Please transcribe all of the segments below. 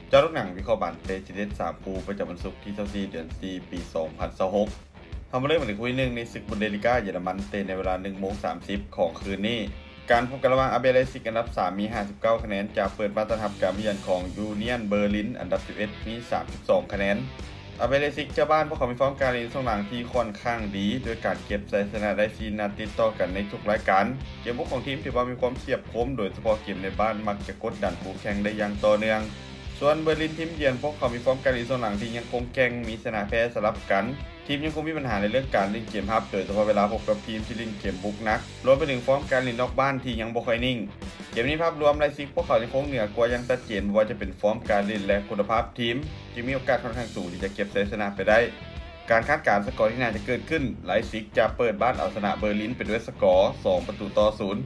ເຈາະລູກໜັງວິເຄາະບານເຕະທີເດັດສາມຄູ່ ປະຈຳວັນສຸກທີຊາວສີ່ ເດືອນສີ່ ປີສອງພັນຊາວຫົກ. ເຮົາມາເລີ່ມກັນທີ່ຄູ່ທີໜຶ່ງ ໃນສຶກບຸນເດລີກາເຢຍລະມັນ ເຕະໃນເວລາໜຶ່ງໂມງສາມສິບຂອງຄືນນີ້. ການພົບກັນລະຫວ່າງ ອາຣ໌ບີ ໄລຊິກ ອັນດັບສາມມີຫ້າສິບເກົ້າຄະແນນ ຈະເປີດບ້ານຕ້ອນຮັບການມາເຢືອນຂອງ ຢູນຽນ ເບີລິນ ອັນດັບສິບເອັດມີສາມສິບສອງຄະແນນ. ອາຣ໌ບີ ໄລຊິກ ເຈົ້າບ້ານ ພວກເຂົາມີຟອມການຫຼິ້ນຊ່ວງຫຼັງທີ່ຂ້ອນຂ້າງດີ ດ້ວຍການເກັບໄຊຊະນະໄດ້ສີ່ນັດຕິດຕໍ່ກັນໃນທຸກລາຍການ. ເກມບຸກຂອງທີມຖືວ່າມີຄວາມສຽບຄົມ ໂດຍສະເພາະເກມໃນບ້ານມັກຈະກົດດັນຄູ່ແຂ່ງໄດ້ຢ່າງຕໍ່ເນື່ອງ. ສ່ວນເບີລິນ ທີມເຢືອນ ພວກເຂົາມີຟອມການຫຼິ້ນຊ່ວງຫຼັງທີ່ຍັງຄົງແກ່ງ ມີຊະນະແພ້ສະຫຼັບກັນ. ທີມຍັງຄົງມີບັນຫາໃນເລື່ອງການຫຼິ້ນເກມຮັບ ໂດຍສະເພາະເວລາພົບກັບທີມທີ່ຫຼິ້ນເກມບຸກໜັກ, ລວມໄປເຖິງຟອມການຫຼິ້ນນອກບ້ານທີ່ຍັງບໍ່ຄ່ອຍນິ່ງ. ເກມນີ້ພາບລວມ ໄລຊິກ ພວກເຂົາຍັງຄົງເໜືອກວ່າຢ່າງຊັດເຈນ ບໍ່ວ່າຈະເປັນຟອມການຫຼິ້ນ ແລະ ຄຸນນະພາບທີມ, ຈຶ່ງມີໂອກາດຂ້ອນຂ້າງສູງທີ່ຈະເກັບໄຊຊະນະໄປໄດ້. ການຄາດການສະກໍທີ່ໜ້າຈະເກີດຂຶ້ນ ໄລຊິກ ຈະເປີດບ້ານເອົາຊະນະເບີລິນໄປດ້ວຍສະກໍສອງປະຕູຕໍ່ສູນ.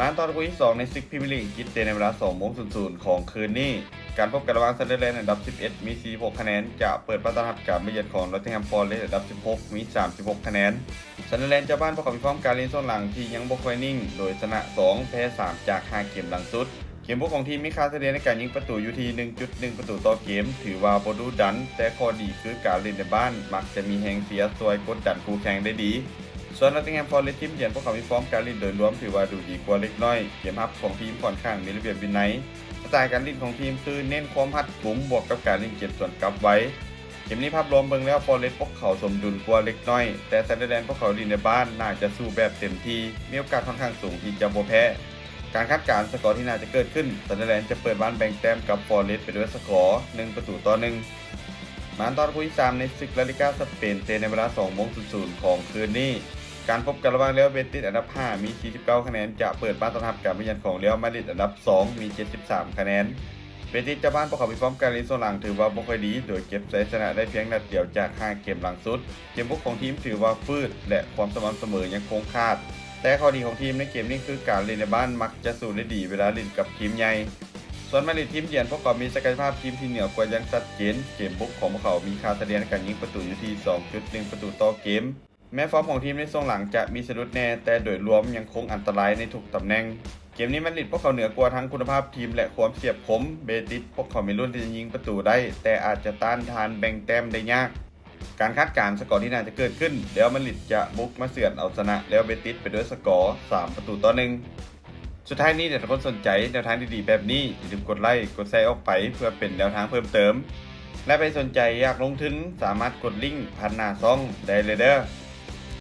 ມາຕໍ່ຄູ່ທີສອງ ໃນສຶກພຣີເມຍລີກອັງກິດ ເຕະໃນເວລາສອງໂມງສູນຂອງຄືນນີ້. ການພົບກັນລະຫວ່າງ ຊັນເດີແລນ ອັນດັບສິບເອັດມີສີ່ສິບຫົກຄະແນນ ຈະເປີດບ້ານຕ້ອນຮັບການມາເຢືອນຂອງ ນອດຕິງແຮມ ຟອເຣັສ ອັນດັບສິບຫົກມີສາມສິບຫົກຄະແນນ. ຊັນເດີແລນ ເຈົ້າບ້ານ ພວກເຂົາມີຟອມການຫຼິ້ນຊ່ວງຫຼັງທີ່ຍັງບໍ່ຄ່ອຍນິ່ງ ໂດຍຊະນະສອງ ແພ້ສາມຈາກຫ້າເກມຫຼັງສຸດ. ເກມບຸກຂອງທີມມີຄ່າສະເລ່ຍໃນການຍິງປະຕູຢູ່ທີ່ໜຶ່ງຈຸດໜຶ່ງປະຕູຕໍ່ເກມ ຖືວ່າບໍ່ດຸດັນ, ແຕ່ຂໍ້ດີຄືການຫຼິ້ນໃນບ້ານມັກຈະມີແຮງເຊຍຊ່ວຍກົດດັນຄູ່ແຂ່ງໄດ້ດີ. ສ່ວນ ນອດຕິງແຮມ ຟອເຣັສ ທີມເຢືອນ ພວກເຂົາມີຟອມການຫຼິ້ນໂດຍລວມຖືວ່າດູດີກວ່າເລັກນ້ອຍ. ເກມຮັບຂອງທີມຂ້ອນຂ້າງມີລະບຽບວິໄນ. ສະໄຕການຫຼິ້ນຂອງທີມຄືເນັ້ນຄວາມຮັດກຸມ ບວກກັບການຫຼິ້ນເກມສວນກັບໄວ. ເກມນີ້ພາບລວມເບິ່ງແລ້ວ ຟອເຣັສ ພວກເຂົາສົມດຸນກວ່າເລັກນ້ອຍ, ແຕ່ ຊັນເດີແລນ ພວກເຂົາຫຼິ້ນໃນບ້ານໜ້າຈະສູ້ແບບເຕັມທີ່, ມີໂອກາດຂ້ອນຂ້າງສູງທີ່ຈະບໍ່ແພ້. ການຄາດການສະກໍທີ່ໜ້າຈະເກີດຂຶ້ນ ຊັນເດີແລນ ຈະເປີດບ້ານແບ່ງແຕ້ມກັບ ຟອເຣັສ ໄປດ້ວຍສະກໍໜຶ່ງປະຕູຕໍ່ໜຶ່ງ. ມາຕໍ່ຄູ່ທີສາມ ໃນສຶກລາລີກາສະເປນ ເຕະໃນເວລາສອງໂມງສູນຂອງຄືນນີ້. ການພົບກັນລະຫວ່າງ ຣຽວເບຕິສ ອັນດັບຫ້າມີສີ່ສິບເກົ້າຄະແນນ ຈະເປີດບ້ານຕ້ອນຮັບການມາເຢືອນຂອງ ຣຽວມາດຣິດ ອັນດັບສອງມີເຈັດສິບສາມຄະແນນ. ເບຕິສ ເຈົ້າບ້ານ ພວກເຂົາມີຟອມການຫຼິ້ນຊ່ວງຫຼັງຖືວ່າບໍ່ຄ່ອຍດີ ໂດຍເກັບໄຊຊະນະໄດ້ພຽງນັດດຽວຈາກຫ້າເກມຫຼັງສຸດ. ເກມບຸກຂອງທີມຖືວ່າຝືດ ແລະ ຄວາມສະໝ່ຳສະເໝີຍັງຄົງຂາດ, ແຕ່ຂໍ້ດີຂອງທີມໃນເກມນີ້ຄືການຫຼິ້ນໃນບ້ານມັກຈະສູ້ໄດ້ດີເວລາຫຼິ້ນກັບທີມໃຫຍ່. ສ່ວນມາດຣິດ ທີມເຢືອນ ພວກເຂົາມີສັກກະຍະພາບທີມທີ່ເໜືອກວ່າຢ່າງຊັດເຈນ. ເກມບຸກຂອງພວກເຂົາມີຄ່າສະເລ່ຍໃນການຍິງປະຕູຢູ່ທີ່ສອງຈຸດໜຶ່ງປະຕູຕໍ່ເກມ. ແມ້ຟອມຂອງທີມໃນຊ່ວງຫຼັງຈະມີສະດຸດແດ່, ແຕ່ໂດຍລວມຍັງຄົງອັນຕະລາຍໃນທຸກຕຳແໜ່ງ. ເກມນີ້ມາດຣິດພວກເຂົາເໜືອກວ່າທັງຄຸນນະພາບທີມ ແລະ ຄວາມສຽບຄົມ. ເບຕິສ ພວກເຂົາມີລຸ້ນທີ່ຈະຍິງປະຕູໄດ້, ແຕ່ອາດຈະຕ້ານທານແບ່ງແຕ້ມໄດ້ຍາກ. ການຄາດການສະກໍທີ່ໜ້າຈະເກີດຂຶ້ນ ຣຽວມາດຣິດ ຈະບຸກມາເຊືອນເອົາຊະນະ ຣຽວເບຕິສ ໄປດ້ວຍສະກໍສາມປະຕູຕໍ່ໜຶ່ງ. ສຸດທ້າຍນີ້ ຖ້າທຸກຄົນສົນໃຈແນວທາງດີໆແບບນີ້ ຢ່າລືມກົດໄລ, ກົດແຊອອກໄປ ເພື່ອເປັນແນວທາງເພີ່ມເຕີມ ແລະ ໃຜສົນໃຈຢາກລົງທຶນ ສາມາດກົດລິ້ງຜ່ານໜ້າຊ່ອງໄດ້ເລີຍເດີ້.